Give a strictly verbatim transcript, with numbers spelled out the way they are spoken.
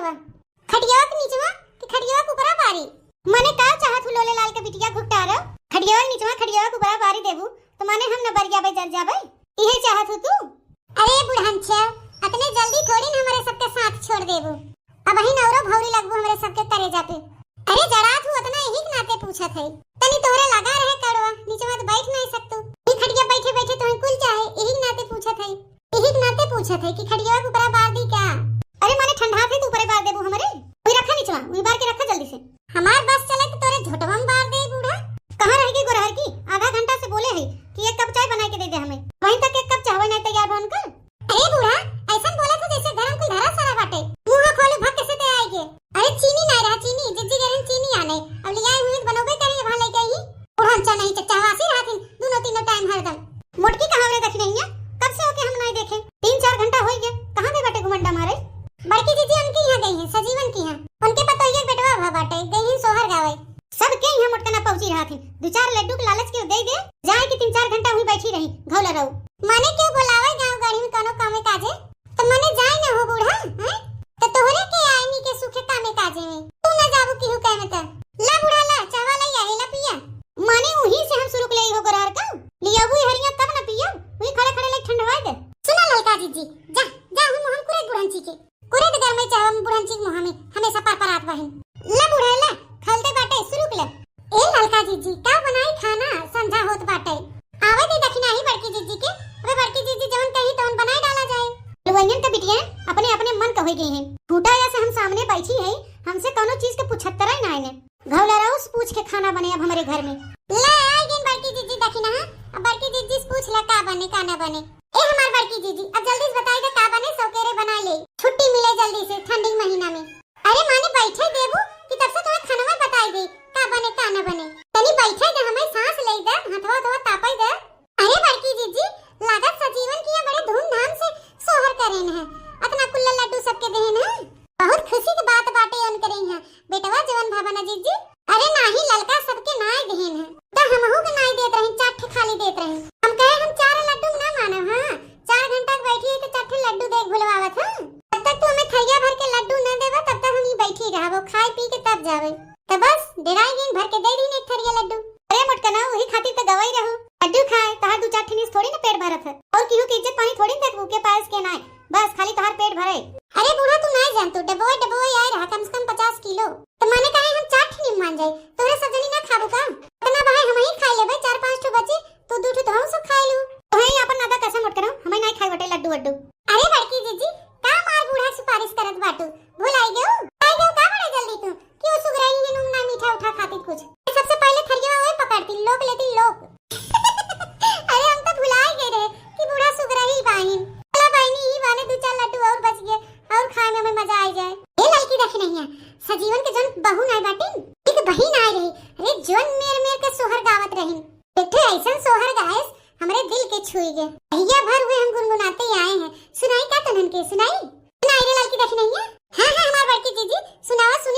खटियावा के नीचवा कि खटियावा के ऊपरा बारी? मने का चाहत हूँ लोले लाल के बिटिया घुघटारव? खटियावा के नीचवा खटियावा के ऊपरा बारी देबू तो मने हम न बरिया बे जर जाबे, इहे चाहत हूँ तू? अरे बुढ़नछिया, अतने जल्दी थोड़ी न हमरे सबके साथ छोड़ देबू। अबहिन औरो भौरी लगबू हमरे सबके करेजा पे। अरे जड़ात हूँ अतना यही के नाते पूछत है। तनी तोहरे लगा रहे कड़वा, नीचवा तो बैठ नहीं सकतू। ई खटिया बैठे बैठे तोहे कुल चाहे, यही के नाते पूछत है। यही के नाते पूछत है कि खटिया के ऊपरा बार दी का? अरे मने ठंडा थे तो ऊपरे बार देबू हमरे। वही रखा नीचवा, वही बार के रखा जल्दी से। हमार बस चले तो तोरे झोटवा में बार दे बूढ़ा। कहाँ रह गई गोरहर की? आधा घंटा से बोले है कि एक कप चाय बना के दे दे हमें। वहीं तक एक कप चाहवे नहीं तैयार बा उनकर। अरे बूढ़ा, ऐसन बोलत हो जैसे घर में कोई धरा सारा बाटे। मुंह खोलू भक से ते आएगे। अरे चीनी ना रहा चीनी, जिज्जी गरन चीनी आने। अब ले आए हुए तो बनोगे करेंगे वहाँ लेके आई। बुढ़ा अंचा नहीं चच्चा वासी रहा थी दोनों तीनों टाइम हरदम। मोटकी कहाँ रे दखिनैया? कब से ओके हम नहीं देखे? तीन चार घंटा हो गया, कहाँ गई बाटे घुमंडा मारे? बड़की जिज्जी उनके यहाँ गई हैं, सजीवन के यहाँ। उनके पतोहिया के बेटवा भा बाटे, गई हैं सोहर गावे। सबके यहाँ मोटकना पहुँची रहा थी, दो चार लड्डू के लालच के दे दे, जाए कि तीन चार घंटा वहीं बैठी रही, घौला रहो। माने क्यों बुलावे गाँव गढ़ी में कोनो कामे काजे? तो मने जाए न हो बूढ़ा, हैं? तो तोहरे के आईनी के सुखे कामे काजे में, तू न जाबू केहू कहे में त। ला बूढ़ा ला, चावा लई आही ला पिया। माने उही से हम शुरू के ले हो गोरहर का, लियाबू हरिया तब न पियब, वही खड़े खड़े ले ठंडवाए दे। सुना ललका जिज्जी, जा, जा हम, हम कुरे बुढ़न ची के। कुरे तो गरमे चाहे हम बुढ़न ची के मुँह में, हमेशा पर पर आत बहिन। ला बूढ़ा ला, खलते बाटे, शुरू के ले। ए ललका जिज्जी, का बनाई खाना? संझा होत बाटे। आवे दी दखिना ही बड़की जिज्जी के। अबे बड़की जिज्जी जवन कही तवन बनाए डाला जाए। लुवैयन के बिटिया अपने अपने मन के होई गई हैं। फूटा या से हम सामने बैठी है, हमसे कौनो चीज के पुछत्तरा ही ना आइने। घौला रउस पूछ के खाना बने अब हमरे घर में। ले आई गई बड़की जिज्जी दखिना, अब बड़की जिज्जी से पूछ ला का बने का ना बने। ए हमार बड़की जिज्जी, अब जल्दी से बताई दे का बने, सौकेरे बनाई ले। छुट्टी मिले जल्दी से ठंडी के महीना में। अरे माने बैठे देबू कि तब से तुम्हें खानवा बताई दे का बने का न बने। तनी बैठे दे, हमें सांस ले दे, हथवा हथवा तापे दे। अरे बड़की जिज्जी, लागत सजीवन किया बड़े धूमधाम से सोहर करेन है, अतना कुल्ला लड्डू सबके देन है। बहुत खुशी के बात बाटे अन करे हैं बेटवा जवन भावना जिज्जी। अरे नाही ललका सबके नाय देन है, त हमहू के नाय देत रही, चार ठे खाली देत रही। हम कहे हम चार लड्डू ना मानब, हाँ चार घंटा के बैठी है तो चार ठे लड्डू देख भुलवावत है। जब तक तू हमें थरिया भर के लड्डू न देबा तब तक हम ही बैठी रहबो, खाए पी के तब जावे। तो बस डेराई गई, भर के दे दी एक थरिया लड्डू। अरे मोटकना, वही खातिर तो गवाई रहू, लड्डू खाए तहार दू चार ठे नीस थोड़ी ना पेट भरत है। और केहू के इज्जत पानी थोड़ी ना देखबू के पायस के नाय, बस खाली तहार पेट भरे। अरे बूढ़ा तू नाय जान, तू डबोए डबोए आए रहा कम से कम पचास किलो। तो माने काहे हम चार ठे नीम मान जाए, तोहरे सब जनी ना खाबू का? इतना बहाए हम ही खाए लेबे, चार पाँच ठो बचे, तू दू ठो तो हम सब खाए लू। तो है अपन नादा कसम मत करो, हमें नाय खाए बटे लड्डू वड्डू। अरे बड़की जिज्जी, का मार बूढ़ा सिफारिश करत बाटू? भुलाई गयो? भुलाई गयो का बड़े जल्दी तू? कि वो सुगराई है नून ना मीठा उठा खाती कुछ। सबसे पहले थरिया ओए पकड़ती, लोक लेती लोक। अरे हम तो भुलाई गए रहे कि बूढ़ा सुगराई बाहिन। चला बहिनी ही बाने दो चार लड्डू और बच गए और खाए में हमें मजा आ जाए। ए लड़की देख नहीं है, सजीवन के जन बहू नाय बाटिन, एक बहिन आए रही। अरे जन मेर मेर के सोहर गावत रहिन। एक ठे ऐसन सोहर गायस, हमरे दिल के छुई गए। भैया भर हुए हम गुनगुनाते ही आए हैं। सुनाई का तनन के, सुनाई? सुनाई रे लड़की देख नहीं है। हाँ, हाँ, हमार बड़की जीजी, सुनावा, सुनावा।